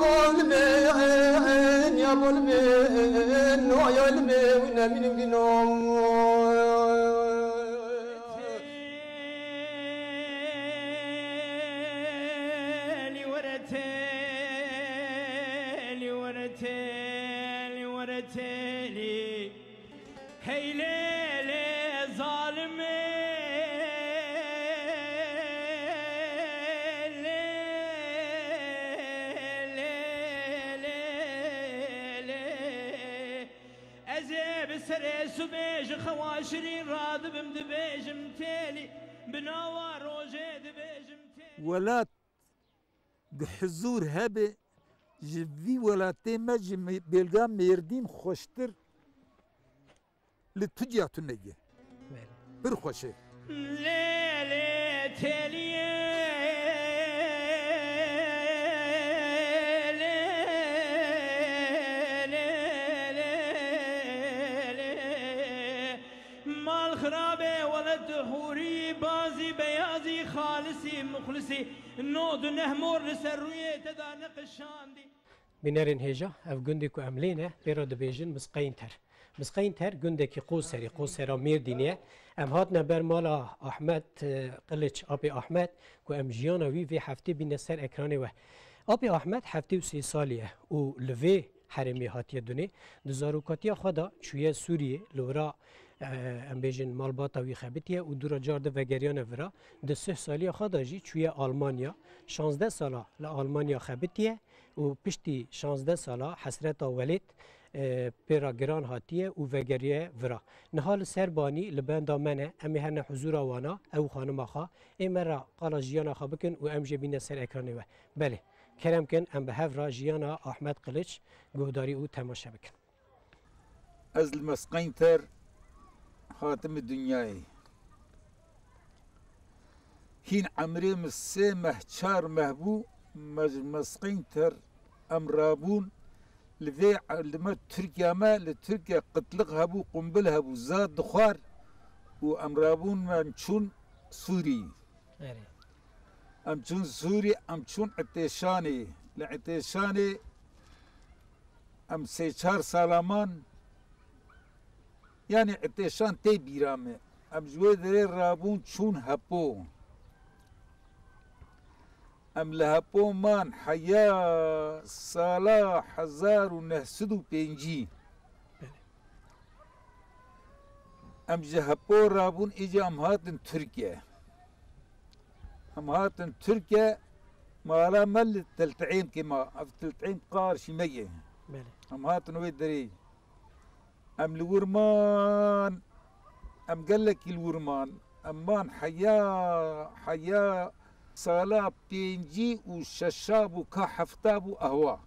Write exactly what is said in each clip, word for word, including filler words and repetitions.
Bolmên ya bolmên, no yolmê wî nemîn wî no. Têlî were têlî were têlî were têlî. Hey lê lê zalimê, lê, lê, lê, lê. Ez ê bi serê subê ji xewa şirîn radibim, dibêjim têlî, bi nawa rojê dibêjim têlî. Welat bi huzûr hebe, ji vî welatê me, ji me-, bêlga Mêrdîn xweştir li tu ciya tune ye. Belê. Pir xweş e. Lê lê têliyê, lê, lê, lê, lê, lê. Mal xirabê, welet hûrî, bazî beyazî, xalisî, muxlisî. Nod û neh mor li ser rûyê te da neqişandî. Bînerên hêja, ev gundê ku em lê ne, pê re dibêjin Misqeynter. Misqeynter gundekî Qoserî, Qosera Mêrdînê ye. Em hatine ber mala Ahmet, e, Qiliç, apê Ahmet, ku em jiyana wî vê heftê bîne ser ekranê we. Apê Ahmet heftê û sê salî ye û li vê herêmê hatiye dunê. Di zarokatiya xwe de çûye Sûriyê, li wira, e, em bêjin malbata wî xebitiye û dû re car di vegeriyane vira. Di sih saliya xwe de jî çûye Almanya. Şazdeh sala li Almanya xebitiye û piştî şazdeh sala hesreta welêt, e, pê re giran hatiye û vegeriye vira. Niha li ser banî li benda me ne, em ê herne huzûra wana, ew û xanima xwe, ê me re qala jiyana xwe bikin û em jê bîne ser ekranê we. Belê, kerem kin, em bi hev re jiyana Ahmet Qiliç guhdarî û temaşe bikin. Ez li Mesqeynter hatime dinyayê. Hîn emrê min sê meh, çar meh bû, me ji Mesqeynter em rabûn. Li vê, li me Tirkiye me, li Tirkiye qitliq hebû, qumbil hebû, zad dixwar û em rabûn, me em çûn Sûrî. Erê. Em çûn Sûrî, em çûn Etêşanê. Li Etêşanê em sê çar sala man, yanî Etêşan tê bîra me. Em ji wê derê rabûn çûn Hepo. Em li Hepo man heya sala hezar û neh sed û pêncî. Em ji Hepo rabûn, îca em hatin Tirkiye. Em hatin Tirkiye, mala me li Tiltîmkê ma. Ev Tiltîmk qarşî me ye. Belê. Em hatin wê derê. Em li wir man, em gelekî li wir man. Em man heya, heya sala pêncî û şeşa bû, ka hefta bû ehwa.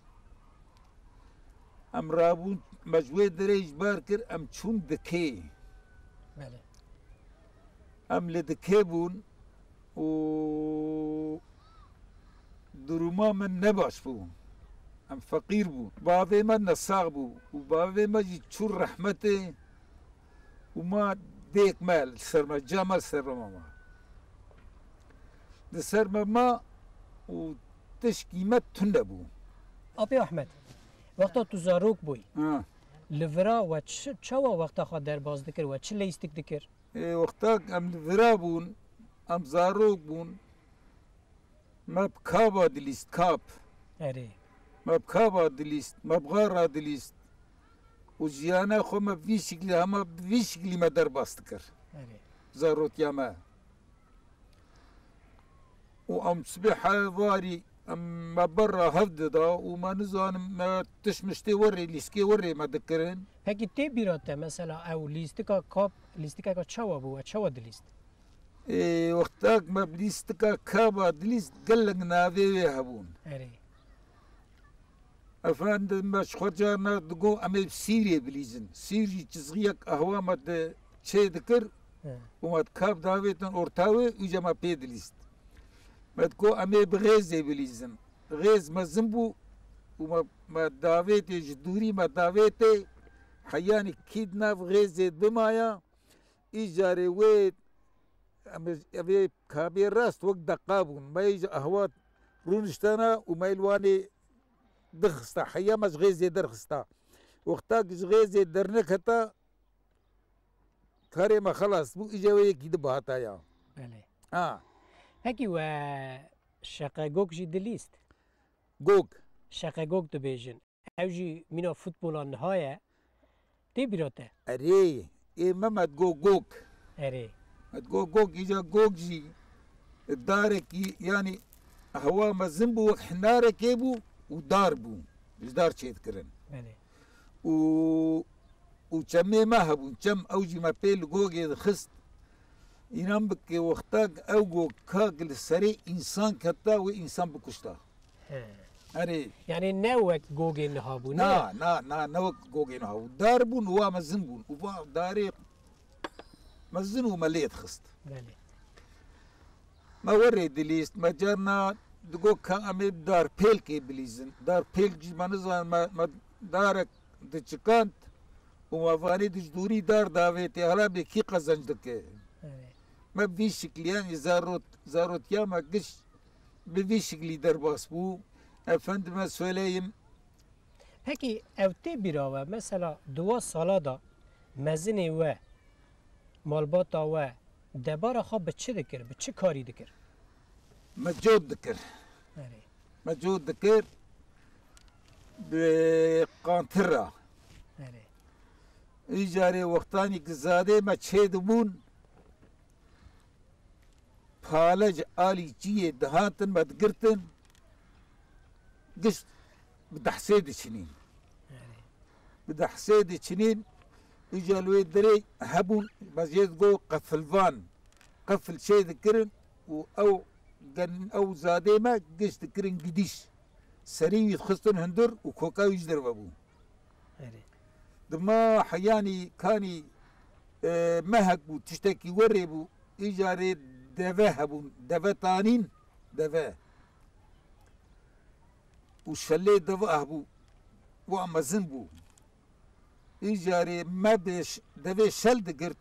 Em rabûn, me ji wê derê ji bar kir, em çûn Dikê. Belê. Em li Dikê bûn û duruma me ne baş bû. Em feqîr bûn. Bavê me nesax bû û bavê me jî çû rehmetê û ma dêk me li ser me, ca me li ser me ma. Di ser me ma û tişkî me tune bû. Apê Ahmet, wexta tu zarok bûyî, ha, li vira we çi, çawa wexta xwe derbas dikir, we çi leyîstik dikir? Ê, wexta em li vira bûn, em zarok bûn, me bi kaba dilîst, kab. Erê. Me bi kaba dilîst, me bi xara dilîst. Û jiyana xwe me bi vî şiklî, hema bi vî şiklî me derbas dikir. Erê. Zarotiya me. Û em sibê hevarî, em me berra hev dida û me nizanim me tişt miştê werê, lîskê werê me dikirin. Pekî tê bîra te, mesela ew lîstika kab, lîstikeka çawa bû, we çawa dilîst? Ê, wextak me bi lîstika kaba dilîst, gelek navê wê hebûn. Erê. Efendim, me ji xwe carna digot, em ê bi sîrê bilîzin. Sîr jî çizgiyek qehwa me di çê dikir, he, û me di kab davêtin orta wê, îca me pê dilîst. Me digot, em ê bi xêzê bilîzin. Xêz mezin bû û me, me davêtê, ji dûrî me davêtê, heyanî kî di nav xêzê bimaya, îcarê wê, em ê, ev ê kabê rast wek deqa bûn. Me ji ehwat rûniştana û me li wanê dixista, heya me ji xêzê derxista. Wexta ji xêzê derneketa, karê me xelas bû, îca wê yekî di bihata ya. Belê. Ha. Pekî we Şeqegok jî dilîst? Gok. Şeqegok dibêjin. Ew jî mîna futbola niha ye. Tê bîra te? Erê, ê me me digo gok. Erê. Me digo gok, îca gok jî darekî, yanî hewa mezin bû, wek hinarekê bû û dar bû. Ji dar çêdikirin. Belê. Û, û çemê me hebûn. Çem ew jî me pê li gogê dixist. Înan bike wexta ew gok ka li serê însan keta, wê însan bikuşta. He. Erê. Yanî ne wek gogên niha bû, ne? Na, na, na, ne wek gogên niha bû. Dar bûn û wa mezin bûn. Û va darê mezin û me lê dixist. Belê. Me werê dilîst, me carna digo ka em ê darpêlkê bilîzin. Darpêlk jî me nizanin, me, me darek diçikand û me vanê di ji dûrî dar davêtê, hala bê kî qezenc dike. Evet. Me bi vî şiklî, yanî zarot-, zarotiya me giş bi vî şiklî derbas bû. Efendime söyleyim. Pekî ew tê bîra we, mesela di wa sala de mezinê we, malbata we, debara xwe bi çi dikir, bi çi karî dikir? Me cot dikir. Erê. Me cot dikir bi qantir re. Erê. Îcarê wextanî ki zadê me çê dibûn, pale ji alî çiyê dihatin me digirtin, gişt bi dehsê diçinîn. Erê. Bi dehsê diçinîn, îca li wê derê hebûn, me jê digo qefilvan. Qefil çê dikirin û ew gen-, ew zadê me gişt dikirin gidîş. Serî wî dixistin hundir û koka wî ji derve bû. Erê. Dima heyanî kanî, e, mehek bû, tiştekî werê bû, îcarê deve hebûn, deve tanîn, deve. Û şelê deve hebû, wa mezin bû. Îcarê me bi ş-, devê şel digirt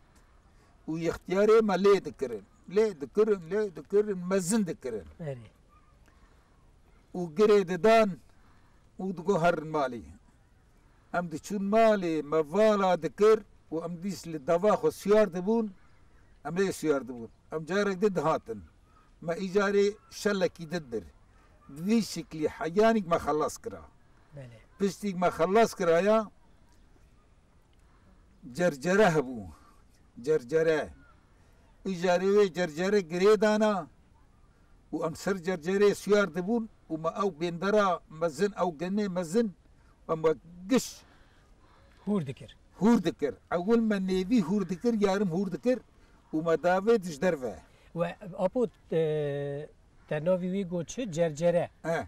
û yextiyarê me lê dikirin. Lê dikirin, lê dikirin, mezin dikirin. Erê. Û girê didan û digo herin malê. Em diçûn malê, me vala dikir û em dîs li dava xwe siyar dibûn, em lê siyar dibûn. Em carek din dihatin. Me îcarê şelekî din dir. Bi vî şiklî heyanîk me xelas kira. Belê. Piştîk me xelas kiraya, cercere hebû. Cercere. Îcarê wê cercere girê dana û em ser cercerê siyar dibûn û me ew bêndera mezin, ew genê mezin, em we giş Hûr dikir. Hûr dikir. Ewil me nêvî hûr dikir, yarim hûr dikir û me davêt ji derve. We apo, e, te navî wî got çi? Cercere. He.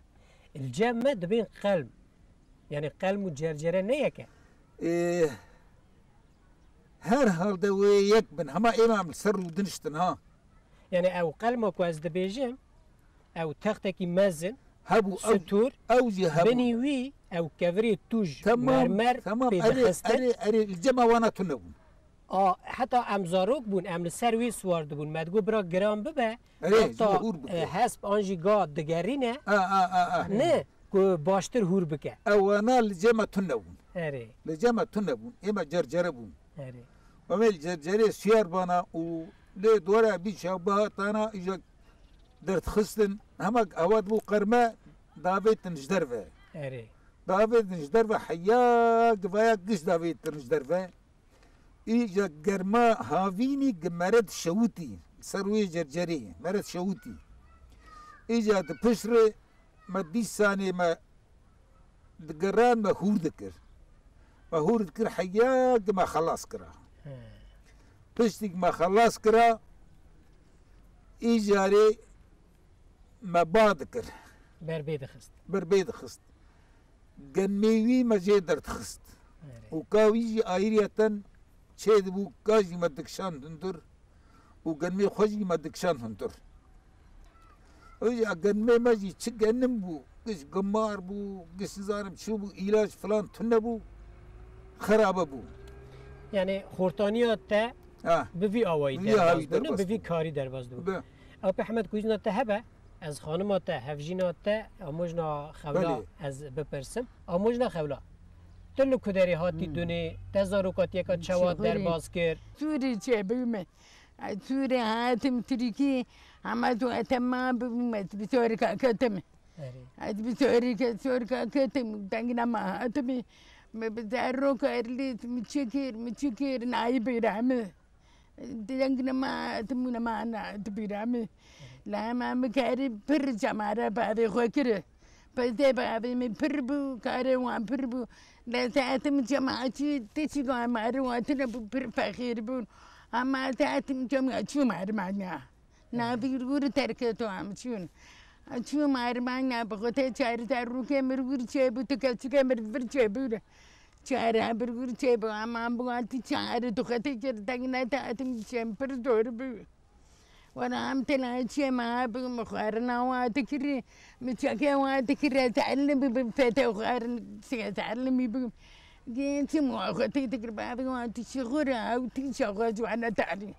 Li cem me dibên qelm. Yanî qelm û cercere ne yek e? E, her halde wê yek bin. Hema êma em li ser rû diniştin ha. Yanî ew qelma ku ez dibêjim, ew textekî mezin, Hebû, ew, stûr, ew jî hebû. Binî wî ew kevirê tûj, Temam, mermer, temam. Pê Erê, dixistin. Erê, erê, li cema wana tune bûn. A, heta em zarok bûn, em li ser wî siwar dibûn. Me digot, bira giran bibe, Erê, heta, ji hûr bike. E, hesp an jî ga digerîne, A, a, a, a. ne, ku baştir hûr bike. Ewana li cema tune bûn. Erê. Li cema tune bûn. Êma cercere bûn. Erê. Em ê li cercerê siyar bana û lê dora bî çav bihatana, îja derdixistin, hema ewa dibû qerme, davêtin ji derve. Erê. Davêtin ji derve, heya givaya giş davêtin ji derve. Îja germa havînî gi mere dişewitî, ser wê cercerê, mere dişewitî. Îja di pişt re me dîsanê me digeran, me hûr dikir. Me hûr dikir, heya gi me xelas kira. He. Piştî gi me xelas kira, îcarê me ba dikir. Ber bê dixist. Ber bê dixist. Genmê wî me jê derdixist. Erê. Û ka wî jî ayriyeten çê dibû, ka jî me dikişand hundir. Û genmê xwe jî me dikişand hundir. Ew jî genmê me jî çi genim bû, giş gimar bû, giş nizanim çi bû, îlaç filan tune bû, xerabe bû. Yanî xortaniya te Ha. bi vî awayî Bi vî derbas awayî dibû, ne? Bi derbas vî bû. karî derbas dibû. Bi. Apê Hemed, kuzîna te hebe? Ez xanima te, hevjîna te, amojna xewla Belê. ez bipirsim. Amojna xewla. Tu li ku derê hatî Hmm. dunê, te zarokatiyeka çawa Çixurî. derbas kir? Sûrî çêbûme. Ez Sûrî hatim Tirkî, hema tu etema bûme, tu bi Sûrî ketim. Erê. Ez bi Sûrî ke, Sûrî ketim, dengina ma hatimi. Me bi zarok erlît, mi çi kir, mi çi kir, nayî bîra mi. Deng nema, dimûne ma na, dibîra min. La ma min karî pir cemare bavê xwe kiri. Pezê bavê min pir bû, karê wan pir bû. La saetim cemaatçî tişî wan mare wan tine bû, pir fexîr bûn. Ama saetim cemaatçî mare manya. Na bir guru terke to am çûn. Çû mare manya bi xwe te çari te rûkê mir guru çê bû, tu keçikê mir vir çê bû. Çare birgûr çêbû, ama bi wan tu çare tu xetê kir, deng nete, etim çem pir zor bû. Were em tela çê me bû, min xwarina wa dikirî, min çekê wa dikirî, ez elin bibim fetê xwarin, ez elin bibim. Gê çi min wa xetê dikir, bavê wan tu çi xwir, ew tu çi xwe ji wan netarî.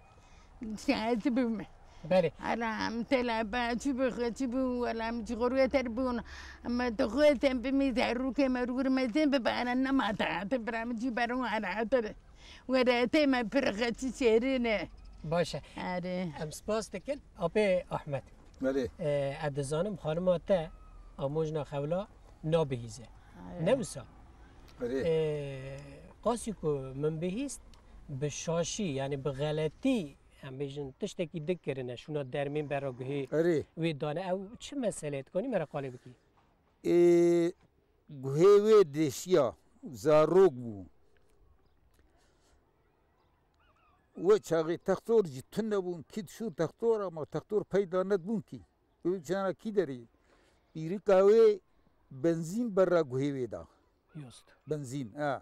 Şahid bûm. Belê. Ala em tela ba çi bi xwe çi bû, wela em ji xwe rûye ter bûn. Em dixwestin bimî zarokê me rûr mezin bi bana nema te hate bira min cî berin wana hatir. Were te me pir xwe çi şêrîn e. Baş e. Erê. Em spas dikin. Apê Ahmet. Belê. Ee, ez dizanim xanima te amojna xewla nabihîze. Erê. Ne wisa? Erê. Ee, qasî ku min bihîst bi şaşî, yani bi xeletî, em bêjin tiştekî dik kirine, şûna dermên bera guhê Erê. wê dane. Ew çi mesele ye? Dikanî me re qalê bikî? Ê, guhê wê deşiya, zarok bû. Wê çaxê textor jî tune bûn, kî dişû textor ama textor peyda nedibûn kî. Wê çana kî derê? Pîrika wê benzîn berra guhê wê da. Yost. Benzîn, ha.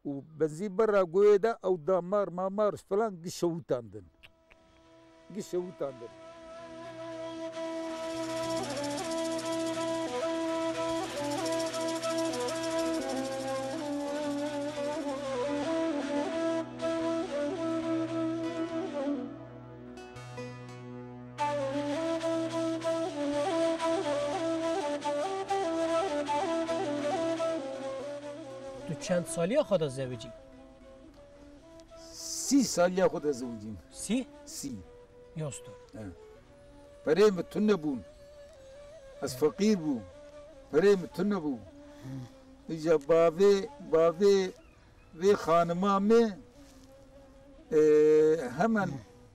Û benzîn berra guhê da, ew da mar, mamar filan gişewitandin. Gişewitandin. Tu çend saliya xwe de zewicî? Sî saliya xwe de zewicîm. Sî? Sî. Yosto. He. Perê min tune bûn. Ez feqîr bûm. Perê min tune bû. Îca bavê, bavê vê xanima min, e, hemen,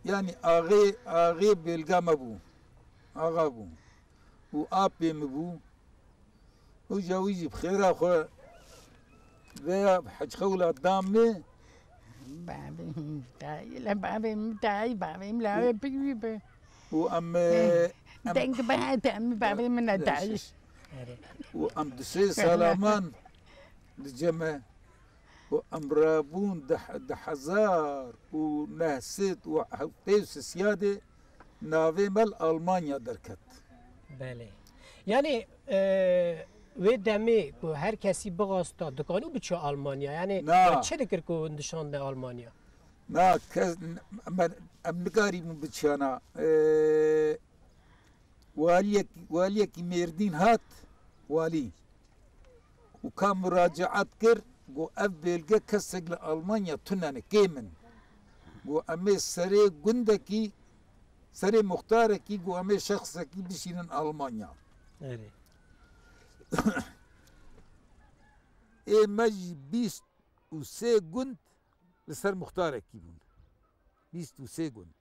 yani axê, axê bêlga me bû. Axa bû. Û apê min bû. Û ca wî jî bi xêra xwe veya bi hec xewla da min. Bavê min tayî, le bavê min tayî, bavê min lawê pî wî bi. Û em, Eh, em deng bihete, em bavê min ne tayî. Û em du sê sala man li cem e. Û em rabûn di, di hezar û neh sed û heftê û sisya de navê me li Almanya derket. Belê. Yani, e, wê demê ku her kesî bixwasta dikanî biçe Almanya. Yani, Na. çi dikir ku hûn dişande Almanya? Na, kes, em, em nikarîbûn biçiyana. E, waliyek, waliyekî Mêrdîn hat, walî. Û ka muracaat kir, got, ev bêlge kesek li Almanya tune ne, kêm in. Got, em ê serê gundekî, serê muxtarekî, got, em ê şexsekî bişînin Almanya. Erê. Ê me jî bîst û sê gund li ser muxtarekî bûn. Bîst û sê gund.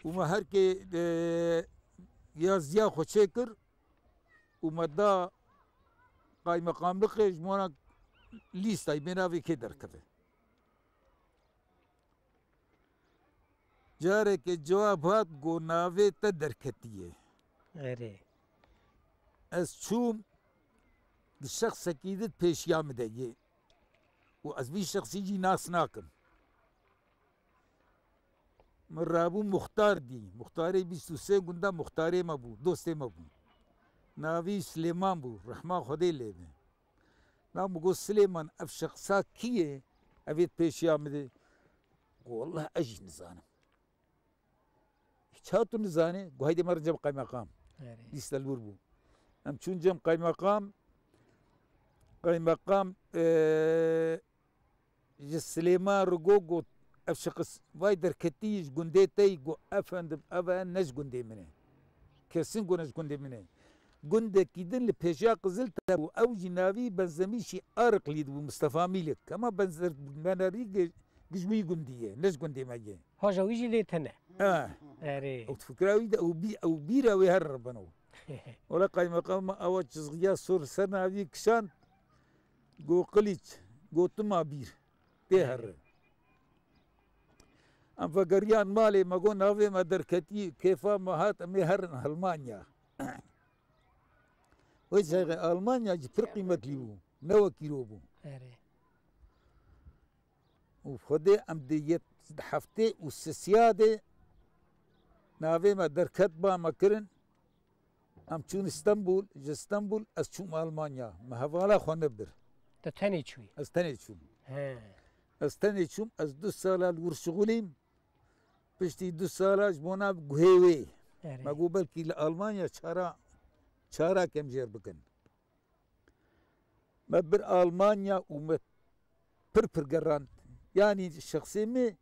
Û me her kê, e, yaziya xwe çêkir û me da qaymeqamliqê ji wana lîstayê bê navê kê derkeve. Careke cewab hat, got, navê te derketiye. Erê. Ez çûm, di şexsekî di pêşiya min de yê. Û ez vî şexsî jî nas nakim. Min rabû muxtar dî. Muxtarê bîst û sê gunda muxtarê me bû, dostê me bû. Navî Silêman bû, rehma Xwedê lê be. Na min got, Silêman, ev şexsa kî ye? Ev ê pêşiya min de. Got, Wallah ez jî nizanim. Hiç Çawa tu nizanî? Got, "Heydê me re cem qeymeqam." Erê. Lîste li wir bû. Em çûn cem qeymeqam. Qeymeqam, e, ji Silêman re got, got, "Ev şexis vay derketî ji gundê te yî?" Got, "Efendim, ev e, ne ji gundê min e. Kesin got ne ji gundê min e." Gundekî din li pêşiya Qiziltepe bû. Ew jî navî benzemîşî Ariqlî dibû, Mistefa Mîlik. Hema benzer bû, me nerî gi-, gi ji wî gundî ye, ne ji gundê me ye. Haja wî jî lê tune. Eh. Erê. Ew fikra wî de, ew bî-, ew bîra wê her re beno. Wela qaymeqama ewa çizgiya sor ser navî kişand, got, "Qiliç, gotima bîr. Tê here." Em vegeriyan malê, me got, "Navê me derketî, kêfa me hat, em ê herin Almanya." Wê çaxê Almanya jî pir qîmetlî bû, ne wekî îro bû. Erê. Û Xwedê em di yet-, heftê û sisiya de navê me derket, ba me kirin. Em çûn Stenbul, ji Stenbul ez çûm Almanya. Me hevala xwe nebir. Tu tenê çûyî? Ez tenê çûm. He. Ez tenê çûm, ez du sala li wir şixulîm. Piştî du sala ji bona guhê wê. Erê. Me got belkî li Almanya çara, çara kem jêr bikin. Me bir Almanya û me pir pir gerand. Yanî şexsê min,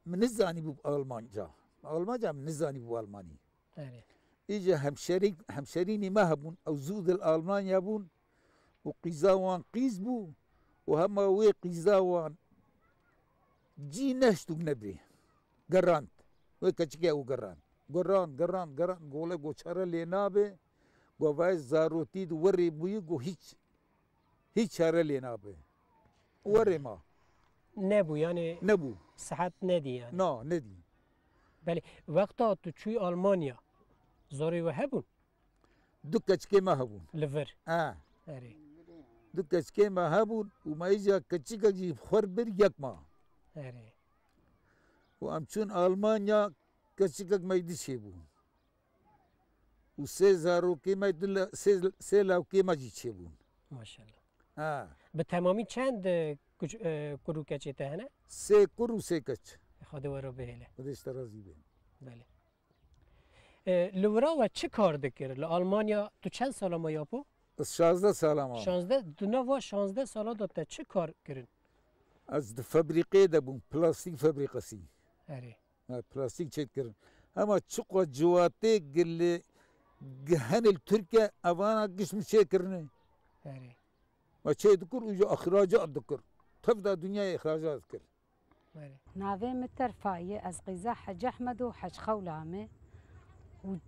min nizanîbû bi Almanca. Almanca min nizanîbû Almanî. Erê. Îca hemşerî-, hemşerînî me hebûn, ew zû di Almanya bûn û qîza wan qîz bû û hema wê qîza wan cî nehişt û nebê. Gerand. Wê keçikê ew gerand. Gerand, gerand, gerand. Gole goçere lê nabe. Govayê zarotî di werê bûyî, go hîç, hîç çare lê nabe. Werê ma. Nebû, yani. Nebû. Sihet nedî, yani. Na, nedî. Belê, wexta tu çûyî Almanya, zarê we hebûn? Du keçikê me hebûn. Li vir? Ha. Erê. Du keçikê me hebûn û me îca keçikek jî xwer bir yek ma. Erê. Û em çûn Almanya, keçikek me dî çêbû. Û sê zarokê me, du le-, sê, sê lawkê me jî çêbûn. Maşallah. Ha. Bi temamî çend, e, kuc-, e, kur û keçê te hene? Sê kur û sê keç. Xwedê we re bihêle. Xwedê ji te razî be. Belê. E, li wira we çi kar dikir? Li Almanya tu çend sala ma yapo? Ez şazdeh sala ma. Şazdeh, di nava şazdeh sala de te çi kar kirin? Ez di fabrîqê de bûm, plastîk fabrîqesî. Erê. Ha, plastîk çêdikirin. Hema çiqo ciwatê gilê gihenê li Tirkiye evana giş min çêkirine. Erê. Me çêdikir û ji îxracat dikir. Tev da dinyayê îxracat dikir. Erê. Navê min Terfa ye, ez qîza Hec Ehmed û Hec Xewla me. Û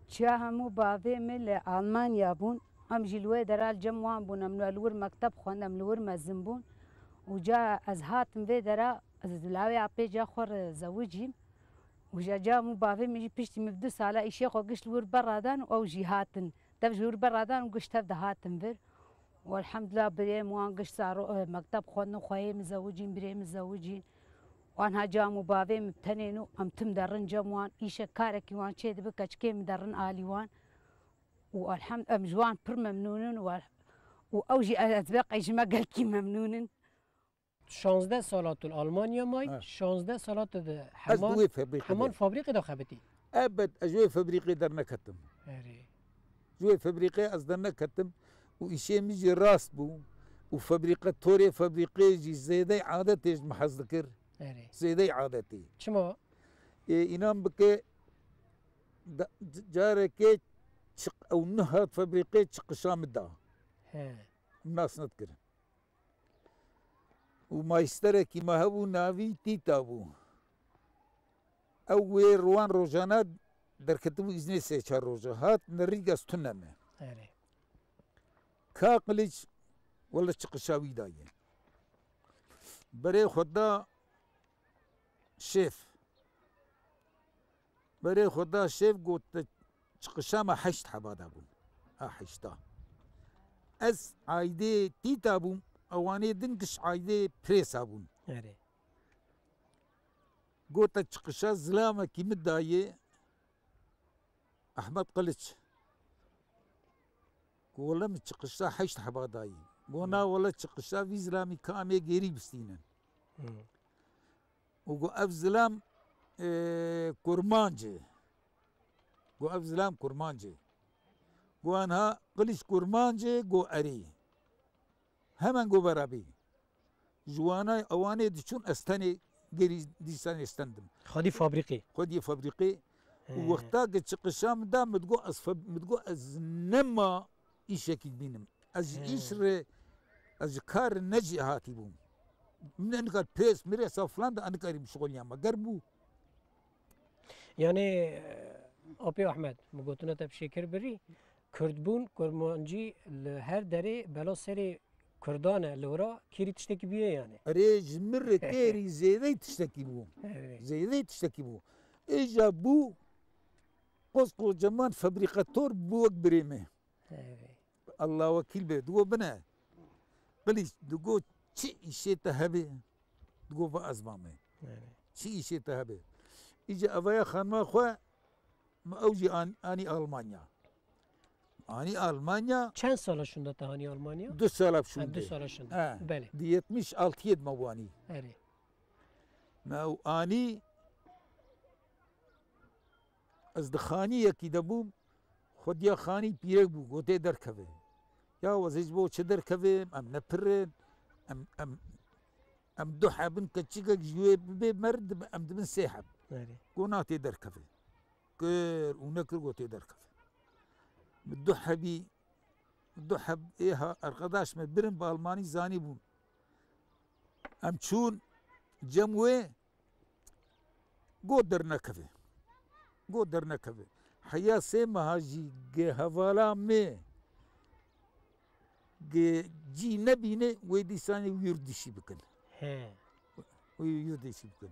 çiya hemû bavê min li Almanya bûn. Em jî li wê dera li cem wan bûn. Em li wir mekteb xwend, em li wir mezin bûn. Û ca ez hatim vê dera, ez lawê apê ca xwe re zewicîm. Û ji ca hemû bavê min jî piştî min bi du sala îşê xwe giş li wir berra dan û ew jî hatin. Tev ji wir berra dan û giş tev de hatin vir. Û elhamdulillah birê min wan giş zaro, e, mekteb xwendin, xweyê min zewicîn, birê min zewicîn. Wan ha cam û bavê min tenên û em tim derin cem wan, îşe karekî wan çê dibe, keçikê min derin alî wan. Û elhamd-, em ji wan pir memnûn in û el-, û ew jî ez bê qey ji me gelkî memnûn in. Şazdeh sala tu li Almanya may, ha, şazdeh sala tu di heman, di wê fabrîqê heman de, fabrîqê de xebitî. Ebed ez ji wê fabrîqê derneketim. Erê. Ji wê fabrîqê ez derneketim û îşê min jî rast bû û fabrîqe, torê fabrîqê jî zêdey adetê ji min hez dikir. Erê. Zêdey adetê. Çima? Ê, înan bike, da-, c-, carekê çiq-, ew nihat fabrîqê çiqişa min da. He. Min nas nedikir. Û maysterekî me hebû, navî Tîta bû. Ew wê wan rojane derketibû îznê sê çar roja. Hat nerî gaz tune me. Erê. Ka Qiliç, wele çiqişa wî daye. Berê xwe da şêf. Berê xwe da şêf, got, te çiqişa me heşt heba de bûn. Ha, heşta. Ez aydê Tîta bûm, ewanê din giş aydê Pirêsa bûn. Erê. Got, te çiqişa zilamekî min dayê Ehmed Qiliç. Got, wele min çiqişa heşt heba dayî. Got, na, wele çiqişa vî zilamî ka em ê gêrî bistînin. Hı. Û got, ev zilam e, kurmanc e. Go ev zilam kurmanc e. Go anha Qiliç kurmanc e, go erê. Hemen go berabî. Ji wanay ewanê diçûn ez tenê gerî dîsanê stendim. Xwedî fabrîqê. Xwedî fabrîqê. He. Û wexta ke çiqişa min da, min digo ez fab-, min digo ez nema îşekî dibînim. Ez ji He. îş re, ez ji kar re ne jî hatî bûm. Min enikar pês, mirêsa filan de enikarî bişixuliyama. Ger bû. Yani, e, Apê Ahmed, min gotine te bi şêkir birî, Kurdbûn, kurmancî li her derê bela serê Kurdan e, li wira kêrî tiştekî bûye yani. Erê, ji min re kêrî zêdeyî tiştekî bû. Evet. Zêdeyî tiştekî bû. Îja bû, koskocaman fabrikator bû wek birê me. Evet. Allah wekîl be, digo bine. Qilîç, digo çi îşê te hebe? Digo va ez vame. Evet. Çi îşê te hebe? Îca evaya xanima xwe, ma ew jî an-, anî Almanya. Anî Almanya. Çend sala şûnde te anî Almanya? Du sala Ha, şûnde. du sala şûnde. He. Belê. Di yetmiş altiyê de me wanî. Erê. Me ew anî, ez di xanî yekî de bûm, xwediya xanî pîrek bû, gotê derkeve. Ya ez ê ji bo çi derkevim, em ne pir in, em, em, em du heb in, keçikek ji wê bibe mer, em dibin sê heb. Erê. Go na tê derkeve. Kir û nekir, go tê derkeve. Min du hebî, du heb ê ha, arkadaş me birin bi Almanî zanî bûn. Em çûn cem wê, go dernekeve. Go dernekeve. Heya sê meha jî ge hevala me ge cî nebîne, wê dîsanê wî yurdişî bikin. He. Wî yurdişî bikin.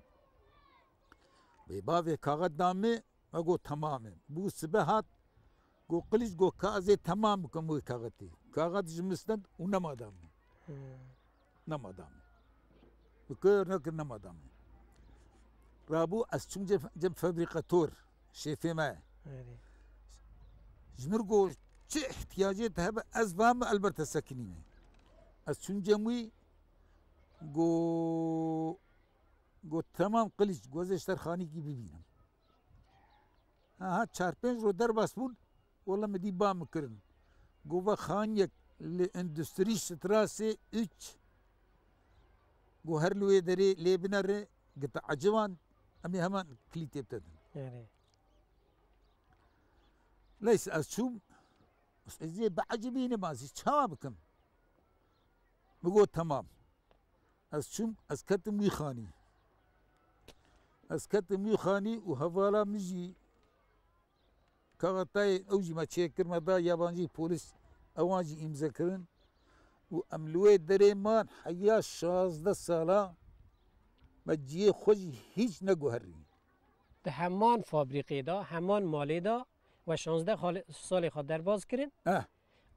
Wê bavê kaxet da me, me got, "Temam e." Bû sibe hat, got, "Qilîç," got, "ka ez ê temam bikim wê kaxetê." Kaxet ji min stend û nema da min. Hmm. Nema da min. Bi kir nekir nema da min. Rabû ez çûm cem, cem fabrikator, şêfê me. Erê. Ji min got, "Çi ihtiyacê te hebe, ez va me elbet te sekinîme." Ez çûm cem wî, got, got, "Temam Qilîç, got, ez ê ji te re xanîkî bibînim." Aha, çar pênc roj derbas bûn, wela min dî ba min kirin. Got, "Va xaniyek li Endustrî Strasê üç, got, her li wê derê lê binere, gita eciban, em ê heman kilîtê bi te din." Erê. Leyse ez çûm, ez ê biecibînim, ez ê çawa bikim? Min got, "Temam." Ez çûm, ez ketim wî xanî. Ez ketim wî xanî û hevala min jî kaxetayê ew jî me çêkir, me da yabancî polîs, ewan jî îmze kirin. Û em li wê derê man heya şazdeh sala, me cihê xwe jî hîç neguherî. Di heman fabrîqê de, heman malê de we şazdeh xalê-, salê xwe derbas kirin Eh.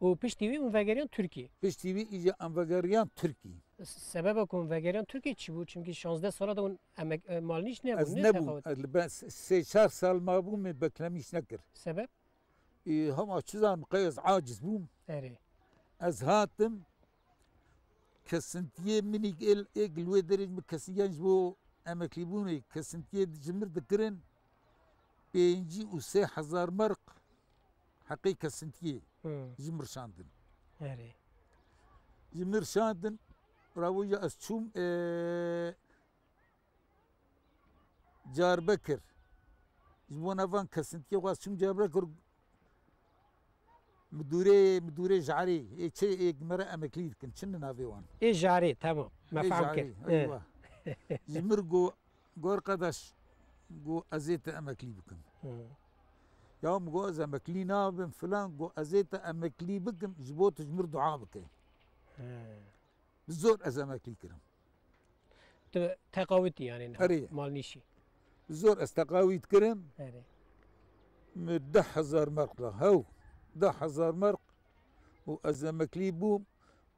û piştî wî hûn vegeriyan Tirkiyê. Piştî wî îca em vegeriyan Tirkî. S-, sebeba ku hûn vegeriyan Tirkiyê çi bû? Çimkî şazdeh sala de hûn emek-, e, malnîş nebûn, Ez ne nebûm. Teqawet? Ez li ben s-, sê çar sal mabûm, min beklemîş nekir. Sebep? Ê, hema çi zanim, qey ez aciz bûm. Erê. Ez hatim, kesintiyê min ê, ê, ê li wê derê min kesintiyan ji bo emeklîbûnê, kesintiyê ji min dikirin pêncî û sê hezar merq heqê kesintiyê Hmm. ji min şandin. Erê. Ji min şandin, ravoja ez çûm, ê, Diyarbekir. Ji bo nevan kesintiyê xwe çûm Diyarbekir, midûrê, midûrê jarê, ê çi, ê me re emeklî dikin, çi ne navê wan? Ê jarê, tamam. Me Ê fehm jarê, kir. eywa. Ji mir got, got, "Arkadaş," got, "ez ê te emeklî bikim." Hı. Ya min got, "Ez emeklî nabim," filan, got, "Ez ê te emeklî bikim, ji bo tu ji mir dua bike." Hı. Bi zor ez emeklî kirim. Tu teqawitî yani niha Erê. malnîşî. Bi zor ez teqawît kirim. Erê. Min deh hezar merq da. Hew. Deh hezar merq û ez emeklî bûm.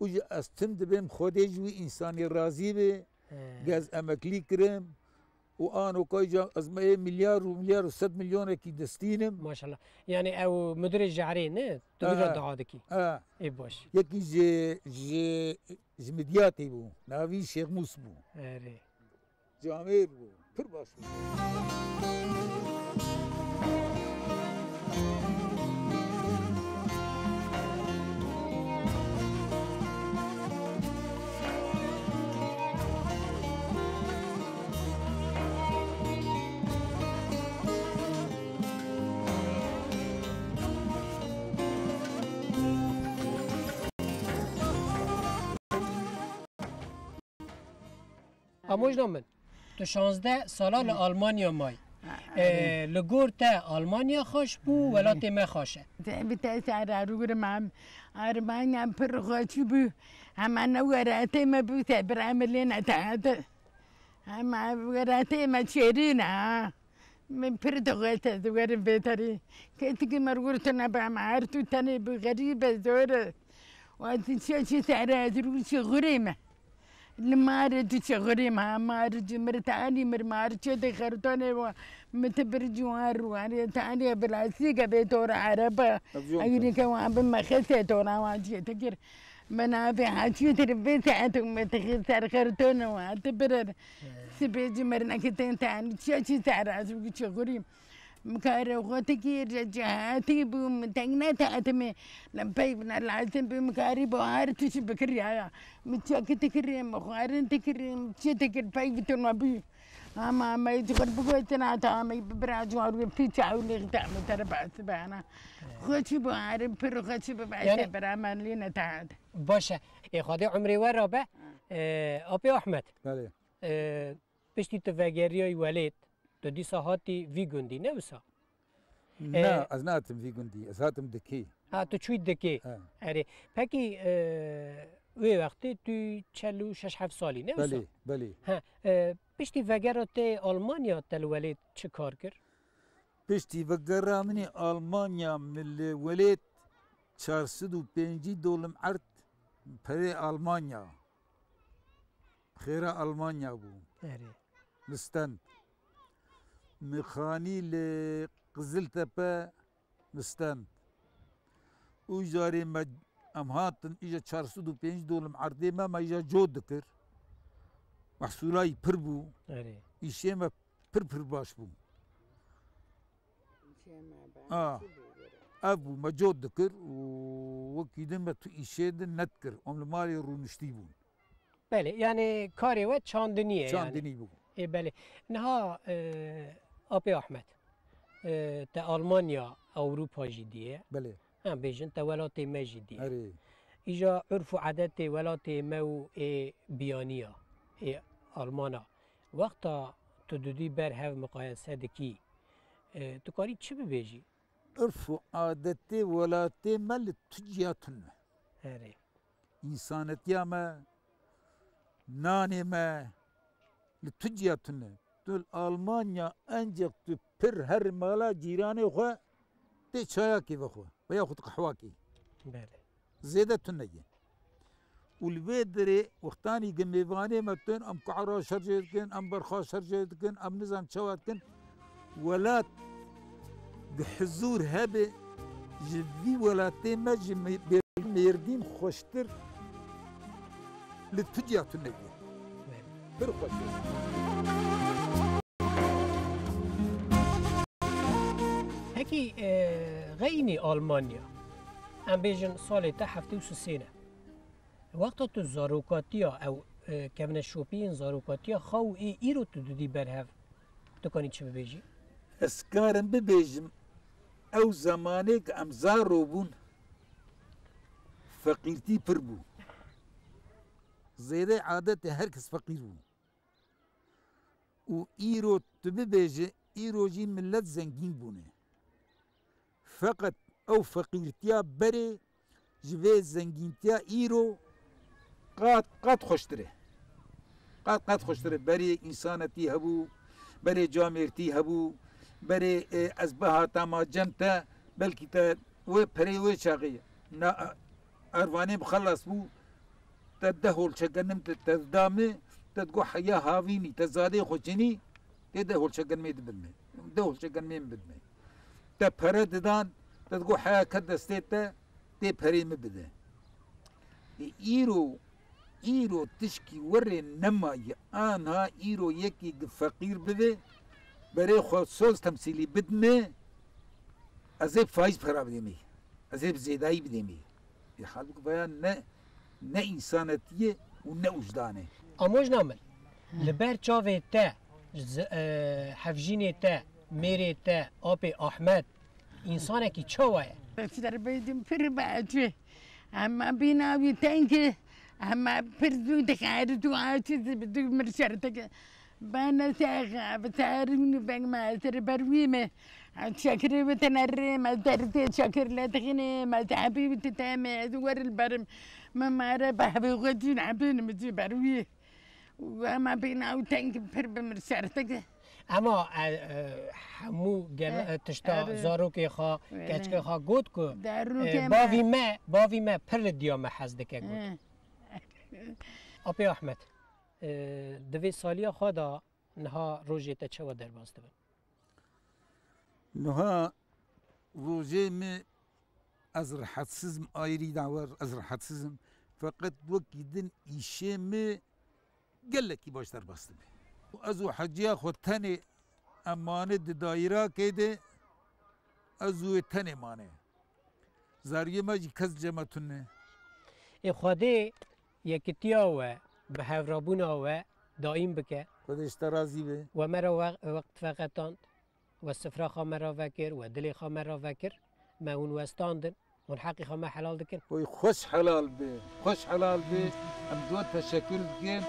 Û jî ez tim dibêm Xwedê ji wî însanî razî be. He. Ge ez emeklî kirim. Û ano kayca ez me ê milyar û milyar û sed milyonekî destînim. Maşallah. Yani ew müdürê jarê ne? Tu Ha. bira dua dikî. Ha. Ê baş. Yekî ji, ji, ji Midyatê bû. Navî Şêx Mûs bû. Erê. Camêr bû. pir baş bû. Amojna min, tu şazdeh sala li Almanya may. Ha, E, erê. Li gor te Almanya xweş bû, welatê me xweş e? Te bi te ser arûrim em. Almanya pir xweş bû. Hema ne welatê me bû, te bira min lê nedihate. Hema welatê me çêrîn e. Min pir dixwest ez werim vê derê. Kesekî me gurtine be, me her tu tenê bi xerîb e, zor e. Û ez çi, çi ser ez rû çi xurê me. Li marê tu çi xurê me, marê ci mir tanî mir marê çi de xertonê wa. Mi ti bir ciwan rû, anê tanî bilastîke bê tora erebe. Ev yok. Egrîke wan bi me xese tora wan çi te kir. Min avê heçî tir vê saet û min tixî ser xertona wan, ti birer. He. Sibê cî mirinekî tên ten, çiya çî ser ez û çi xurî. Mikarê xwe tikî, cehatî bû, min teng ne tetimê. Lem peyv ne lazim bû, mikarî bo her tişt bikiriyaya. Min çekî tikirî, min xwarin tikirî, min çi tikir peyv tun we bû. Ama me ji xwe bigotina ta me bi bira ji wan rû pîça ew lêx te me tere behs bana. Xweşî bi arim pir xweşî bi Yani behse bira me lîne te. Baş e. Ê Xwedê umrê we rabe. Ha. Ee, Apê Ahmet. Belê. Ee, piştî tu vegeriyayî welêt, tu dîsa hatî vî gundî, ne wisa? Na, Ee, ez nehatim vî gundî, ez hatim dikê. Ha, tu çûyî dikê. Ha. Erê. Pekî, e, wê wextê tu çel û şeş heft salî, ne wisa? Belê, belê. Ha, e, piştî vegera te Almanya te li welêt çi kar kir? Piştî vegera min ê Almanya min li welêt çar sed û pêncî dolim erd perê Almanya. Xêra Almanya bû. Erê. Li stend. Min xanî li Qiziltepe li stend. Û jarê me em hatin, îja çar sed û pêncî dolim erdê me, me îja cot dikir. Mehsûlayî pir bû. Erê. Îşê me pir pir baş bû. Îşê me Ah. Ev bû, me cot dikir û wekî din me tu îşê din nedikir. Em li malê rûniştî bûn. Belê, yani karê we çandinî ye yani. Çandinî bû. Ê, belê. Niha, e, Apê Ahmet, e, te Almanya, Ewropa jî diye. Belê. Em bêjin te welatê me jî diye. Erê. Îja urf û adetê welatê me û ê biyaniya, ê Almana. Wexta tu didî ber hev miqayese dikî, e, tu karî çi bibêjî? Urf û adetê welatê me li tu ciya tune. Erê. Însanetiya me, nanê me li tu ciya tune. Tu li Almanya enceq tu pir her mala cîranê xwe tê çayakê vexwe veya xwe tu qehwakê. Belê. Zêde tune ye. Û li vê derê wextanî gi mêvanê me tên, em kuhra şerjê dikin, em berxa şerjê dikin, em nizam çawa dikin. Welat gi hizûr hebe ji vî welatê me ji me-, Mêrdîn xweştir li tu ciya tune ye. Pir xweş e. Pekî, e, xeynî Almanya, em bêjin salê te heftê û sisê ne. Wexta tu zarokatiya ew, e, kevneşopiyên zarokatiya xwe û ê îro tu didî ber hev, tu kanî çi bibêjî? Ez karim bibêjim, ew zemanê ku em zaro bûn, feqîrtî pir bû. Zêdê adetê her kes feqîr bû. Û îro tu bibêje, îro jî millet zengîn bûne. Feqet ew feqîrtiya berê ji vê zengîntiya îro qat qat xweştir e. Qat qat xweştir e. Berê însanetî hebû, berê camêrtî hebû, berê, e, ez bihata ma cem te, belkî te wê perê wê çaxê na, ervanê bi xelas bû, te deh holçe genim te, te dida min, te digot heya havînî, te zadê xwe çinî, tê deh holçe genimê dibin min. Deh holçe genimê min bidin min. Te pere didan, te digot heya ke destê te, tê perê min bide. Ê îro Îro tişkî werê nemaye. Anha îro yekî gi feqîr bide, berê xwe soz temsîlî bidime, ez ê faiz pera bidêmê. Ez ê bi zêdayî bidêmê. Ê halbûk veya ne, ne însanetiyê û ne wijdanê. Amojna min, li ber çavê te, z-, e, hevjînê te, mêrê te, apê Ahmet, însanekî çawa ye? Ser beydim pir be etû. Hema bîna wî teng e, hema pir zû dixerit û aciz bi dû mir şerteke. Bana sexa, bi tarîn û beng me ser ber wî me. Çakirê wî tenerê me, derdê çakir le dixinê me, dehbî wî titeme, ez wer li berim. Me mare behbê xwe cîn hebîn mi cî ber wî. Û hema bîna û teng pir bi mir şerteke. Ema, e, e, hemû gel-, Eh, e, tişta erê. Zarokê xwe, Wele. Keçikê xwe got ku, Zarokê e, me. Bavî me, bavî me pir li diya me hez dike got. Eh. Apê Ahmet, e, di vê saliya xwe de niha rojê te çawa derbas dibin? Niha rojê min, ez rehetsiz im, ayrî dawer, ez rehetsiz im. Feqet wekî din îşê min gelekî baş derbas dibe. Ez û heciya xwe tenê em mane di dayîrakê de, ez û wê tenê mane. Zariyê me jî kes cema tune. Ê Xwedê yekitiya we bi hevrabûna we daîm bike. Xwedê ji te razî be. We me re we-, wext veqetand. We sifra xwe me re vekir, we dilê xwe me re vekir, me hûn westandin, hûn heqî xwe me helal dikin. Oy xweş helal be, xweş helal be, em dua teşekkür dikin.